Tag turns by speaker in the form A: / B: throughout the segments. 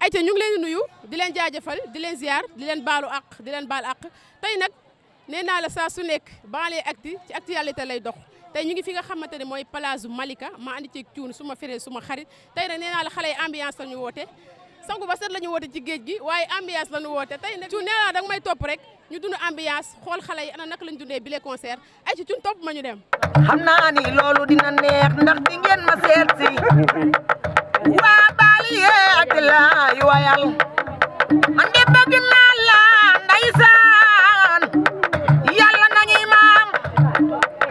A: ayca ñu ngi leen di nuyu di leen jaajëfal di leen ziar di leen baalu àq di leen baal àq tey nag nee naa la saa su nekk Banlieue Actu ci actualité lay dox tey ñu ngi fi nga xamante ne mooy place Malika ma andi ci cuun suma frère suma xarit tey nag nee naa la xale yi ambiance la ñu woote sangu ba set la ñu woote ci géej gi waaye ambiance la ñu woote tey nag cuun nee naa danga may topp rek ñu dund ambiance xool xale yi ana naka lañ dundee bile concert ay ci cuun topp ma ñu dem.
B: xam naa ni loolu dina neex ndax di ngeen ma seet si waa Banlieue Actu laay wayal man de bëgg naa la ndeysaan yàlla nañuy maam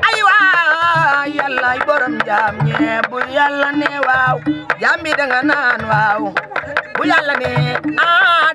B: ay waa yàllaay borom jaam ñee bu yàlla ne waaw jaam bi danga naan waaw bu yàlla ne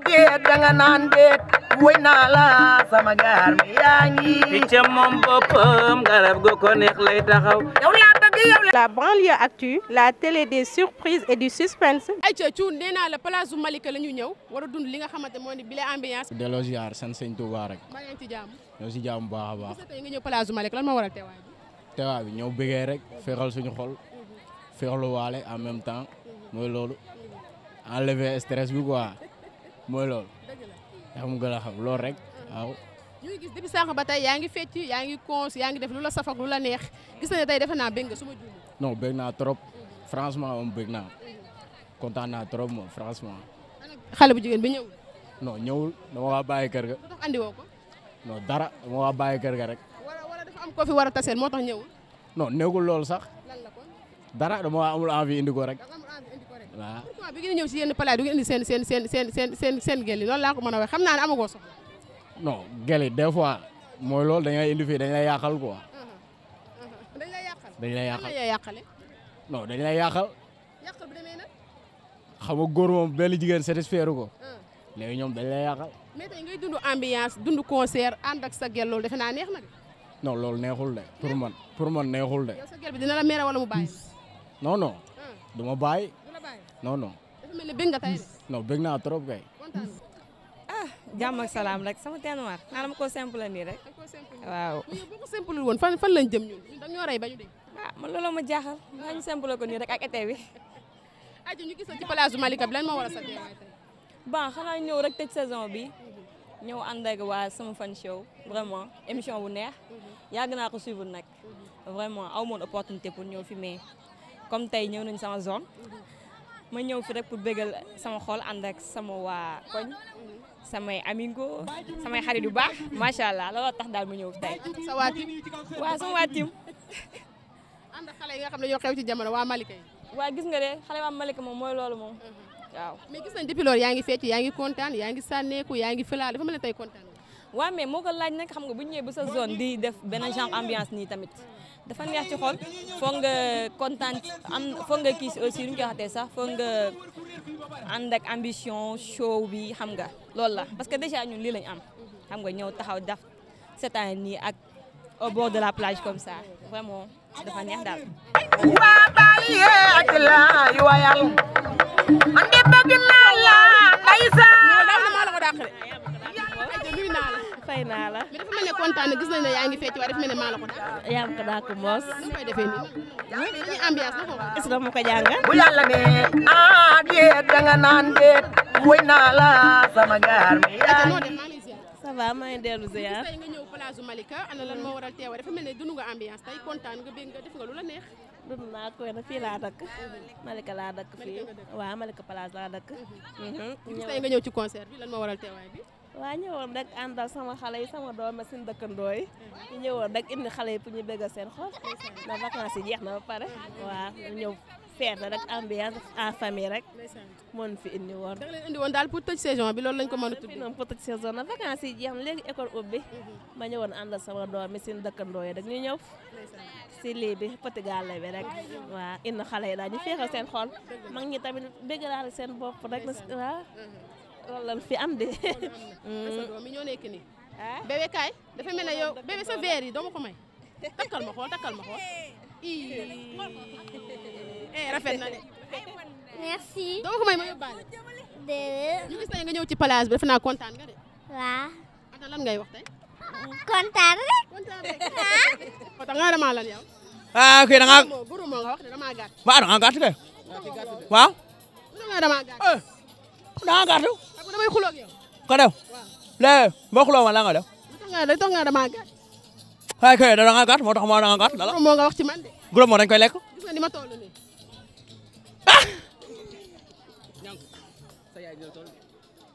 B: déet danga naan déet woy naa la sama gaar mi yaa ngi
C: picca moom boppam garab go ko neex lay taxaw
B: yow laa bëgg yow
D: La Banlieue Actu, la télé des surprises et du suspense.
A: ayca cuun nee naa la place u Malika la ñu ñëw war a dund li nga xamante moo ni bile ambiance
E: delloo ziar sant sëñ Touba rek
A: maa ngi ci jàmm
E: ñoo si jàmm bu baax a baax
A: gis tey nga ñëw place u Malika lan moo waral teewaay bi
E: teewaay bi ñëw bëggee rek féexal suñu xol féexlu waale en même temps mooy loolu enlever stress bi quoi mooy loolu ndax mu gën a xam loolu rek waaw.
A: ñu ngi gis depuis sànq ba tey yaa ngi fecc yaa ngi cons yaa ngi def lu la saf ak lu la neex gis na ne tey defe naa bëgg nga suma juum
E: non bëgg naa trop franchement moom bëgg naa kontaan naa trop moom franchement.
A: xale bu jigéen bi ñëwul
E: non ñëwul dama waa bàyyi kër ga.
A: lu tax andi woo ko
E: non dara dama waa bàyyi kër ga rek.
A: wala dafa am ko fi war a taseel moo tax ñëwul
E: non nekkul loolu sax
A: lan la kon
E: dara dama waa amul envie indi ko rek.
A: da nga am envie indi ko rek
E: waaw
A: pourquoi bi ngeen ñëw si yenn palaas du ngeen indi seen gel yi loolu laa ko mën a wax xam naa ne amagoo soxla
E: non gel yi des fois mooy loolu dañuy indi fii dañ lay yàqal quoi.
A: dañ lay yàqal
E: dañ lay yàqal
A: lan lay yàqale
E: non dañ lay yàqal
A: yàqal bu demee nag
E: xam nga góor moom benn jigéen satisfaire ko léegi ñoom dañ lay yàqal.
A: mais tey ngay dund ambiance dund concert ànd ak sa gel loolu defe naa neex na de
E: non loolu neexul de pour man neexul de.
A: yow sa gel bi dina la mere wala mu bàyyi
E: non non du ma bàyyi
A: du la bàyyi
E: non non
A: dafa mel ni bëgg nga tey de
E: non bëgg naa trop kay.
A: kontaan
F: jàmm ak salaam rek sama teen war xaaral ma ko simple nii rek
A: da ko simple
F: waaw
A: mais yow boo ko simple woon fan lañ jëm ñun da ñoo rey ba ñu dee
F: man looloo ma jaaxal nga ñu simple ko nii rek ak été bi
A: aji ñu gis ci place Malika bi lan moo war a sa teewaay tey
F: bon xanaa ñëw rek tëj saison bi ñëw ànd ak waa sama fan show vraiment émission bu neex yàgg naa ko suivre nag vraiment aw moon opportunité pour ñëw fi mais comme tey ñëw nañ sama zone ma ñëw fi rek pour bégal sama xol ànd ak sama waa koñ samay amigo samay xarit yu baax macha allah looloo tax daal ma ñëw fi tey
A: sa waa tim
F: waaw sama waa tim
A: ànd ak xale yi nga xam ne ñoo xew ci jamono waa Malika yi
F: waaw gis nga de xale waa Malika moom mooy loolu moom waaw
A: mais gis nañ depuis loolu yaa ngi fecc yaa ngi kontaan yaa ngi sànneeku yaa ngi fëlaal dafa mel ne tey kontaan
F: waaw mais moo ko laaj nag xam nga bu ñu ñëwee ba sa zone di def benn genre ambiance nii tamit dafa neex ci xol foog nga kontaan foog nga kii aussi nu ñu koy waxatee sax foog nga ànd ak ambition show bi xam nga loolu la parce que déjà ñun lii lañ am xam nga ñëw taxaw def cette année nii ak au bord de la plage comme ça vraiment dafa neex daal.
B: waa Banlieue Actu laay wayal man de bëgg naa la ndeysaan
A: daal na maa la ko dàq de ayca nuyu naa la
D: Fay naa la.
A: mais dafa mel ne kontaan na gis nañ ne yaa ngi fecc waaye dafa mel ne maa la ko dàq
D: yaa ngi ko daa ko moos.
A: nu koy defee nii dañuy ambiance na ko wax
D: Est-ce que ma ko jàngal.
B: bu yàlla ne déet danga naan déet woy naa la sama gaar mi yaa
A: noo
B: ngi
A: def maa ngi lay ziar
D: Ça va maa ngi dellu ziar.
A: tey nga ñëw place Malika ana lan moo waral teewaay dafa mel ne dund nga ambiance tey kontaan nga bëgg nga def nga lu la neex
D: dund naa ko nag fii laa dëkk. Malika laa dëkk fii. waaw Malika Place laa dëkk.
A: gis tey nga ñëw ci concert bi lan moo waral teewaay bi
D: waa ñëwoon rek àndal sama xale yi sama doom seen dëkkandoo yi. ñu ñëwoon rek indi xale yi pour ñu bëgg seen xol. ndax vacances yi jeex na ba pare. waaw ñu ñëw feet rek ambiance en famille rek. moon fi indi woon.
A: da nga leen indi woon daal pour tëj saison bi loolu lañ ko mën a tudd
D: noonu pour tëj saison na vacances yi jeex na léegi école ubbi. ma ñëwoon àndal sama doom yi seen dëkkandoo yi rek ñu ñëw. si lii bi petit gàlle bi rek. waaw indi xale yi daal ñu feexal seen xol. mag ñi tamit bëggalaale seen bopp rek waaw. loolu lañ fi am de.
A: sa doom yi ñoo nekk nii
D: ah
A: bébé kaay dafa mel ne yow bébé sa verre yi doo ma ko may takkal ma xool rafet na de
G: Merci.
A: doo ma ko may ma yóbbaale
G: Déedéet.
A: ñu gis tey nga ñëw ci place bi defe naa kontaan nga de
G: Waa.
A: ata lan ngay wax tey
G: Kontaan rek.
A: kontaan rek moo tax nga dama lan yow
H: ah kii da nga
A: guru moo nga wax de dama gàtt
H: waaw da nga gàtt de waaw
A: nga dama gàtt
E: da nga gàtt.
A: xam nga damay xuloo ak yow.
E: ko def. léegi boo xuloo ma la nga def.
A: tax nga damaa gàtt.
E: xëy kay da nga gàtt moo tax ma da nga gàtt dala.
A: moo nga wax ci man de.
E: guro moo dañ koy lekk.
A: gis nga ni ma toll nii.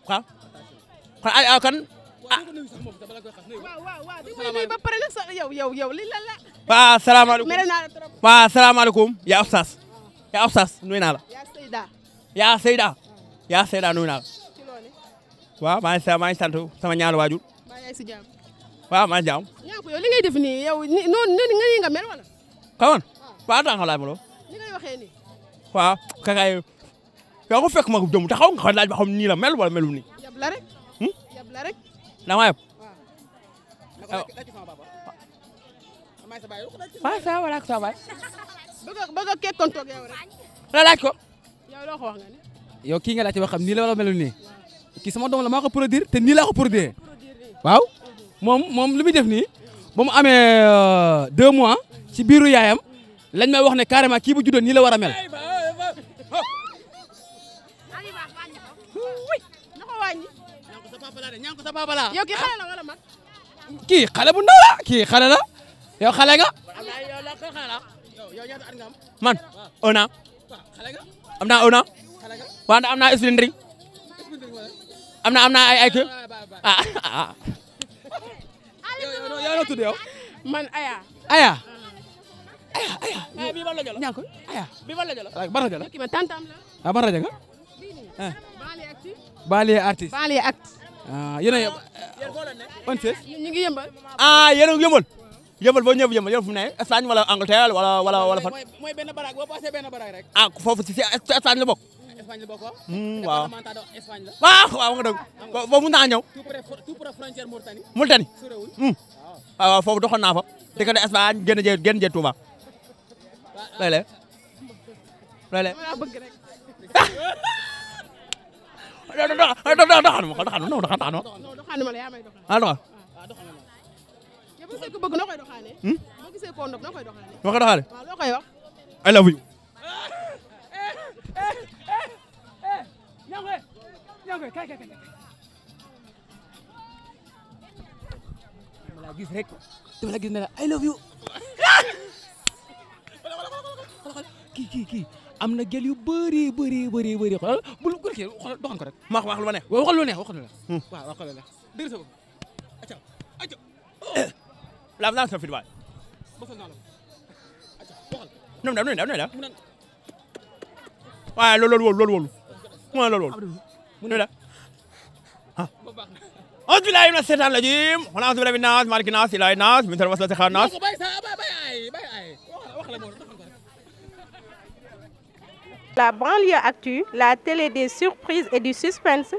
E: waaw. kon ay kan.
A: waaw di may nuyu ba pare nag yow li lan la.
E: waaw salaamaaleykum
A: mere naa la trop.
E: waaw salaamaaleykum. yaa Oustaz. yaa Oustaz nuyu naa la.
A: yaa Seyda.
E: yaa Seyda nuyu naa la.
A: ci loone.
E: waaw maa ngi sant sama ñaari waajur.
A: maa yaa ngi si jàmm.
E: waaw maa ngi jàmm.
A: ñaa ko yow li ngay def nii yow noonu nga mel wala.
E: kawoon waaw tax nga laaj ma lool.
A: li ngay waxee nii.
E: waaw kakaay yow ko fekk ma jëm taxaw nga xam laaj ba xam nii la mel wala melul nii.
A: yab la rek. yab la rek.
E: dama yab.
A: waaw.
E: waaw ça va ak ça va.
A: bëgg a kekkoon toog yow rek.
E: la laaj ko.
A: yow loo ko wax nga ne.
H: yow kii nga laajte ba xam nii la wala melul nii kii sama doom la maa ko produire te nii laa ko produire waaw moom li muy def nii ba mu amee 2 mois ci biiru yaayam lañ may wax ne carrément kii bu juddoo nii la war a mel.
A: na ko wàññi. yow kii xale la wala mag.
H: kii xale bu ndaw la kii xale la yow xale nga.
E: man 1 an. am naa 1 an. waaw am naa esplendring. am naa ay kër.
H: yow noo tudd yow.
A: man Aya.
H: Aya.
E: bii ban rajo la.
H: ñaan ko Aya.
E: bii ban rajo la.
H: ban rajo la.
A: kii ma tantam la.
H: ah ban rajo nga.
A: Banlieue Actu.
H: Banlieue artiste.
A: Banlieue Actu.
H: yéen a on sait.
A: ñu ngi yëmbal.
E: yéen a ngi yëmbal. yëmbal boo ñëwee yëmbal yéen fu mu ne Espagne wala Angleterre wala fan.
H: mooy benn baraag boo passé benn baraag rek.
E: foofu si Espagne la bokk.
H: Espagne la bokk waaw.
E: waaw
H: département Espagne la.
E: waaw nga dëgg foofu mun naa ñëw.
H: tout près frontière Mauritanie.
E: Mauritanie. waaw foofu doxoon naa fa. diggante Espagne génn jee Touba. léeg-léeg.
A: maa bëgg rek. doxaanuma la yaa may doxaan.
E: doxal.
A: yow boo gisee ko bëgg noo koy doxaanee. boo gisee koo nopp noo koy doxaanee.
E: ma ko doxalee.
A: waaw loo koy wax.
E: I love you.
H: dama la gis rek dama la gis ne la I love you. kii am na gel yu bëri xoolal bul kii xoolal doxan ko rek.
E: wax lu ma neex.
H: waxal lu neex waxal lu neex. waaw waxal lu neex dëgg sa bopp.
E: laaf naa sa fit waay. ñoom daal nu ne waaye loolu wóolu mooy loolu wóolu nu ne أعوذ بالله من الشيطان الرجيم ونعوذ بالله من الناس مالك الناس إله الناس من شر الوسواس الخناس.
I: La Banlieue Actu, la télé des surprises et du suspense.